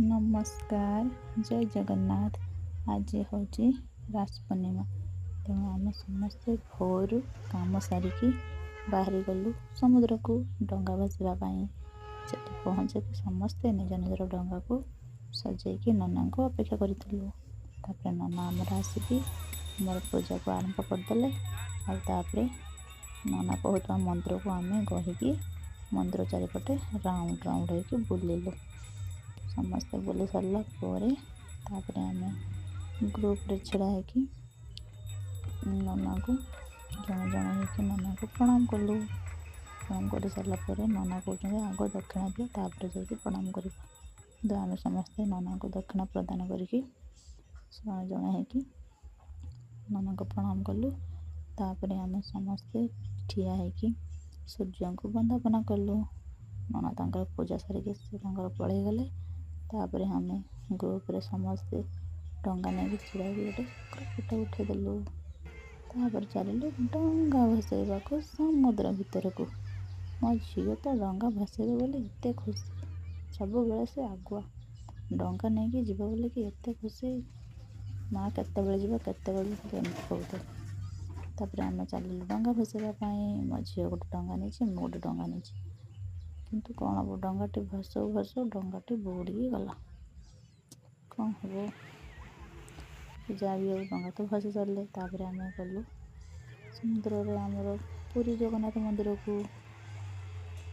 ନମସ୍କାର, ଜୟ ଜଗନ୍ନାଥ। ଆଜି ହେଉଛି ରାସ ପୂର୍ଣ୍ଣିମା। ତେଣୁ ଆମେ ସମସ୍ତେ ଭୋରୁ କାମ ସାରିକି ବାହାରି ଗଲୁ ସମୁଦ୍ରକୁ ଡଙ୍ଗା ଭସାଇବା ପାଇଁ। ସେଠି ପହଞ୍ଚିକି ସମସ୍ତେ ନିଜ ନିଜର ଡଙ୍ଗାକୁ ସଜେଇକି ନନାଙ୍କୁ ଅପେକ୍ଷା କରିଥିଲୁ। ତାପରେ ନନା ଆମର ଆସିକି ଆମର ପୂଜାକୁ ଆରମ୍ଭ କରିଦେଲେ। ଆଉ ତାପରେ ନନା କହୁଥିବା ମନ୍ତ୍ରକୁ ଆମେ କହିକି ମନ୍ଦିର ଚାରିପଟେ ରାଉଣ୍ଡ ରାଉଣ୍ଡ ହେଇକି ବୁଲିଲୁ। ସମସ୍ତେ ବୁଲି ସାରିଲା ପରେ ତାପରେ ଆମେ ଗ୍ରୁପରେ ଛିଡ଼ା ହେଇକି ନନାକୁ ଜଣେ ଜଣେ ହେଇକି ନନାକୁ ପ୍ରଣାମ କଲୁ। ପ୍ରଣାମ କରିସାରିଲା ପରେ ନନା କହୁଛନ୍ତି, ଆଗ ଦକ୍ଷିଣା ଦିଅ, ତାପରେ ଯାଇକି ପ୍ରଣାମ କରିବ। କିନ୍ତୁ ଆମେ ସମସ୍ତେ ନନାଙ୍କୁ ଦକ୍ଷିଣା ପ୍ରଦାନ କରିକି ଜଣେ ଜଣେ ହେଇକି ନନାଙ୍କୁ ପ୍ରଣାମ କଲୁ। ତାପରେ ଆମେ ସମସ୍ତେ ଠିଆ ହେଇକି ସୂର୍ଯ୍ୟଙ୍କୁ ବନ୍ଦାପନା କଲୁ। ନନା ତାଙ୍କର ପୂଜା ସାରିକି ସେ ତାଙ୍କର ପଳେଇଗଲେ। ତାପରେ ଆମେ ଗ୍ରୁପରେ ସମସ୍ତେ ଡଙ୍ଗା ନେଇକି ଛିଡ଼ା ହେଇକି ଗୋଟେ ଫଟୋ ଉଠେଇଦେଲୁ। ତାପରେ ଚାଲିଲୁ ଡଙ୍ଗା ଭସେଇବାକୁ ସମୁଦ୍ର ଭିତରକୁ। ମୋ ଝିଅ ତ ଡଙ୍ଗା ଭସେଇବ ବୋଲି ଏତେ ଖୁସି, ସବୁବେଳେ ସେ ଆଗୁଆ ଡଙ୍ଗା ନେଇକି ଯିବ ବୋଲିକି ଏତେ ଖୁସି। ମା କେତେବେଳେ ଯିବ, କେତେବେଳେ ଯିବ, ଏମିତି କହୁଥାଏ। ତାପରେ ଆମେ ଚାଲିଲୁ ଡଙ୍ଗା ଭସେଇବା ପାଇଁ। ମୋ ଝିଅ ଗୋଟେ ଡଙ୍ଗା ନେଇଛି, ମୁଁ ଗୋଟେ ଡଙ୍ଗା ନେଇଛି। କିନ୍ତୁ କ'ଣ ହବ, ଡଙ୍ଗାଟି ଭସଉ ଭସଉ ଡଙ୍ଗାଟି ବୁଡ଼ିଗଲା। କ'ଣ ହବ, ଯାହା ବି ହଉ, ଡଙ୍ଗା ତ ଭସି ସାରିଲେ। ତାପରେ ଆମେ ଗଲୁ ସମୁଦ୍ରରେ ଆମର ପୁରୀ ଜଗନ୍ନାଥ ମନ୍ଦିରକୁ।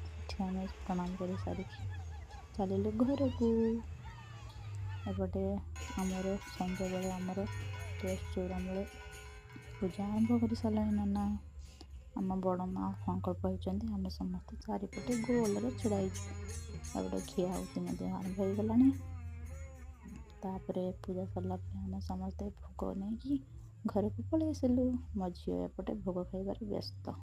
ସେଠି ଆମେ ପ୍ରଣାମ କରି ସାରିକି ଚାଲିଲୁ ଘରକୁ। ଏପଟେ ଆମର ସଞ୍ଜବେଳେ ଆମର ତୁଳସୀ ଚଉରା ମୂଳେ ପୂଜା ଆରମ୍ଭ କରିସାରିଲାଣି ନନା। ଆମ ବଡ଼ ମା ସଂକଳ୍ପ ହେଇଛନ୍ତି, ଆମେ ସମସ୍ତେ ଚାରିପଟେ ଗୋଲରେ ଛିଡ଼ା ହେଇଛୁ। ଏପଟେ ଘିଅ ଆହୁତି ମଧ୍ୟ ଆରମ୍ଭ ହେଇଗଲାଣି। ତାପରେ ପୂଜା ସରିଲା ପରେ ଆମେ ସମସ୍ତେ ଭୋଗ ନେଇକି ଘରକୁ ପଳେଇ ଆସିଲୁ। ମୋ ଝିଅ ଏପଟେ ଭୋଗ ଖାଇବାରେ ବ୍ୟସ୍ତ।